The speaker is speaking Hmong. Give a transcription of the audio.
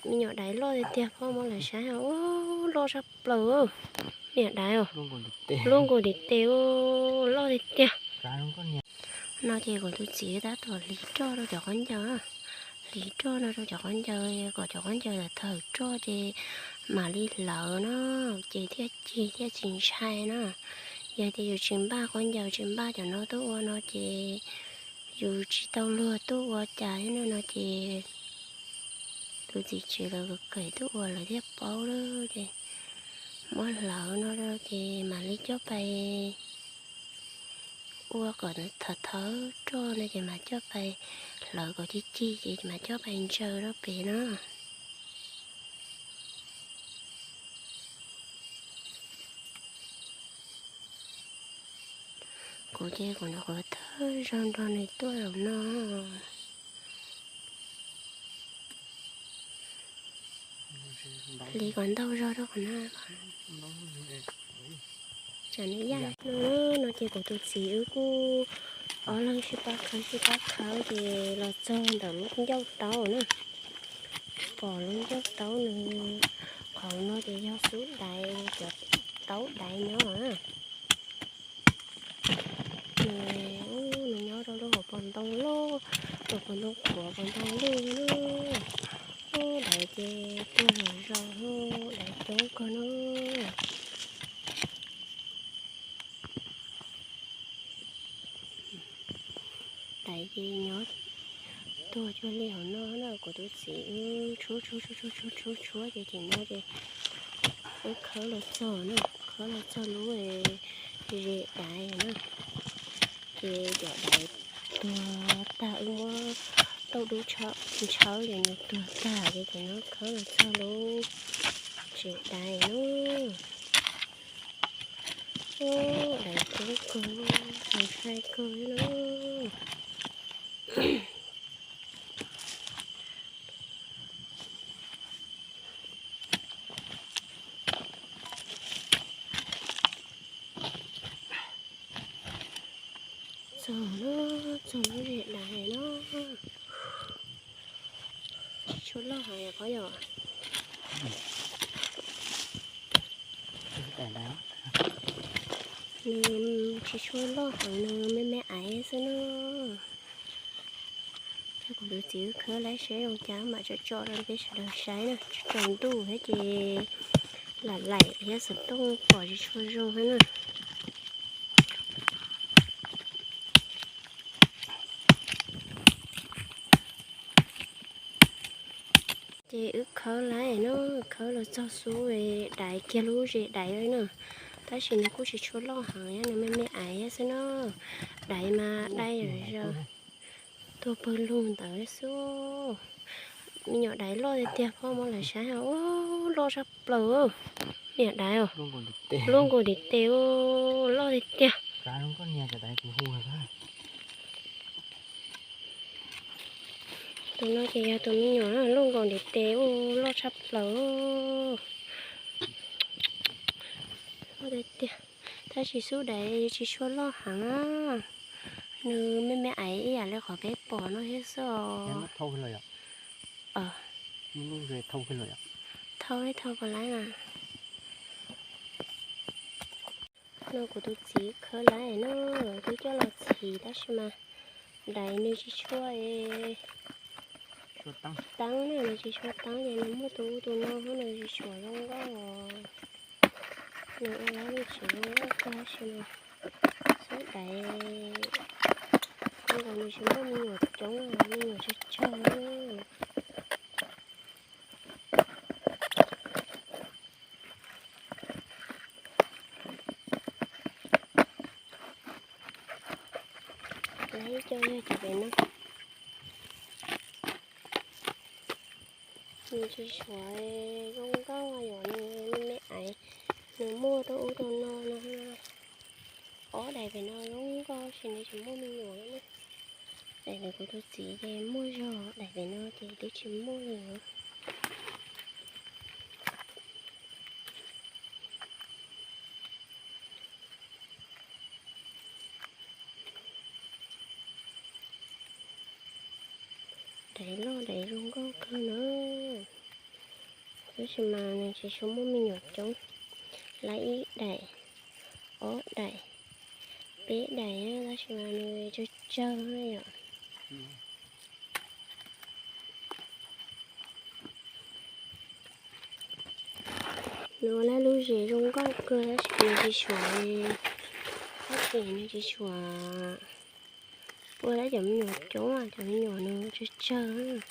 Me nyuam daiv loj tiag tiag, phob muab lawv saib os, loj tshaj plaws. Niam daiv os, lub nkaus ntiv tes, loj tiag tiag. No ces kuv tus txiv tab tom hliv roj rau cov qaub ncaws, hliv roj no rau cov qaub ncaws kom cov qaub ncaws tawm thawm roj ces mam li hlawv no, ces thiaj cig thiaj tsis ntshai na. Yog tias yus tsis npaj qaub ncaws tsis npaj cov no tuaj ua no ces yus tsis tau luag tuaj ua cas thiab no ces tus txiv tsev lawv kawm tuaj ua lawv thiaj paub lawm ces muab hlawv no rau ces mam li coj pais ua kom thawm thawm roj no ces mam coj pais hlawv kom cig cig ces mam coj pais ntsaws rau pem no. Kuv ces kuv nyuam qhuav thawj zaug nrog nws tuaj zaum no. Hliv kom ntau zog rau qhov no. Tsam nws yaj no, no ces kuv tus txiv wb kuj ob leeg sib pab khawb sib pab khawb ces los txog ntawm lub ncauj taub na. Pom lub ncauj taub nws, qhov no ces yog xub daiv, cov taub daiv nyob. Nws nyob rau lub hauv paus ntoo loj, hauv paus ntoo qhuav paus ntoo loj na. Daiv ces tuag zom zaws, daiv coob kawg na. Daiv ces nyob tuag cuag li hauv no na, kuv tus txiv wb tshuab tshuab tshuab tshuab tshuab ces tim no ces wb khawb los txog na, khawb los txog lub zes daiv na. Ces cov daiv tuag tag wb muab tauj dub tshawb ces nws tuag tag ces tim no khawb los txog lub zes daiv na. Daiv coob kawg, ntshai kawg li na. Txog na, txog lub zes daiv no. Tsis tshua loj heev qhov yom. Nws tsis tshua loj heev, nws me me aiv xwb na. Thiab kuv tus txiv khawb laib seb zoo cas mam tso tso rau peb sawv daws saib na, tsaus ntuj thiab ces lam laim thiab xov tooj pom tsis tshua zoo thiab na. Ces wb khawb laib no, khawb los txog xub daiv kiag lub zes daiv na, tab sis nws kuj tsis tshua loj heev, nws me me aiv xwb na. Daiv mas dai zom zaws, tuag pawg lug ntawd xwb. Me nyuam daiv loj tiag tiag, phob muab lawv saib os, loj tshaj plaws. Niam daiv os, lub nkaus ntiv tes, loj tiag tiag. Tus no ces yog tus me nyuam loj nkaus ntiv tes, loj tshaj plaws. Loj tiag tiag, tab sis xub daiv tsis tshua loj heev na. Nws me me aiv ib yam li qhov peb pom no thiab xwb os. Thau ib thau puas laib na. No kuv tus txiv khawb laib no, twb coj los txhim tab sis mas daiv nws tsis tshua teeb na, nws tsis tshua teeb ces nws muaj tus ub tus no nws tsis tshua zoo nkauj os. Nws ua lawv tsis zoo nkauj tag sis mas xub daiv zoo nkaus nws tsis muaj me nyuam coob, me nyuam tsawg tsawg. Lawv ib co yog cov pem no. Nws tsis suav zoo nkauj yom, nws me me aiv, nws muaj rau ub rau no no. Ob daim pem no zoo nkauj sis nws tsis muaj me nyuam na. Daim ntawd kuv tus txiv ces muaj zog, daim pem no ces twb tsis muaj li os. Daim loj daim zoo nkauj kawg na. Tab sis mas nws tsis tshua muaj me nyuam coob, lawv ib daim, ob daim, peb daim, tab sis mas nws tsawg tsawg yom. Nws ua lub zes zoo nkauj kawg tab sis nws tsis suav, tab sis nws tsis suav ua lawv cov me nyuam coob, cov me nyuam nws tsawg tsawg.